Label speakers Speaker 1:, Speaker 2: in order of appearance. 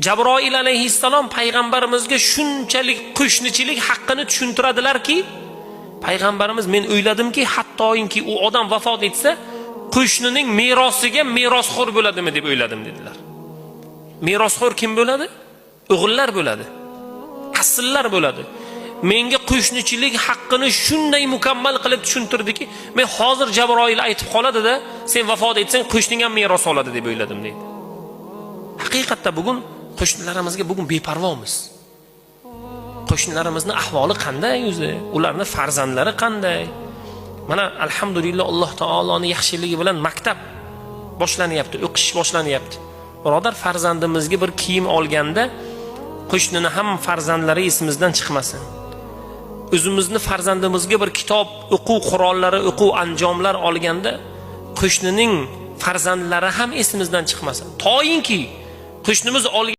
Speaker 1: Jabroil alayhissalom payg'ambarimizga shunchalik qo'shnichilik haqqini tushuntiradilarki, payg'ambarimiz men o'yladimki, hattoki u odam vafot etsa, qo'shnining merosiga merosxo'r bo'ladimi deb o'yladim dedilar. Merosxo'r kim bo'ladi? O'g'illar bo'ladi. Asllar bo'ladi. Menga qo'shnichilik haqqini shunday mukammal qilib tushuntirdiki, men hozir Jabroil aytib qoladi-da, sen vafot etsang, qo'shning ham meros oladi deb o'yladim deydi. Haqiqatda bugun qo'shnilarimizga bugun beparvomiz. Qo'shnilarimizni ahvoli qanday o'zi? Ularni farzandlari qanday? Mana alhamdulillah, Alloh taoloning yaxshiligi bilan maktab boshlanyapti, o'qish boshlanyapti. Birodar, farzandimizga bir kiyim olganda qo'shnini ham farzandlari esimizdan chiqmasin. O'zimizni farzandimizga bir kitob, o'quv qurollari, o'quv anjomlar olganda qo'shnining farzandlari ham esimizdan chiqmasin. Toyinki qo'shnimiz olgan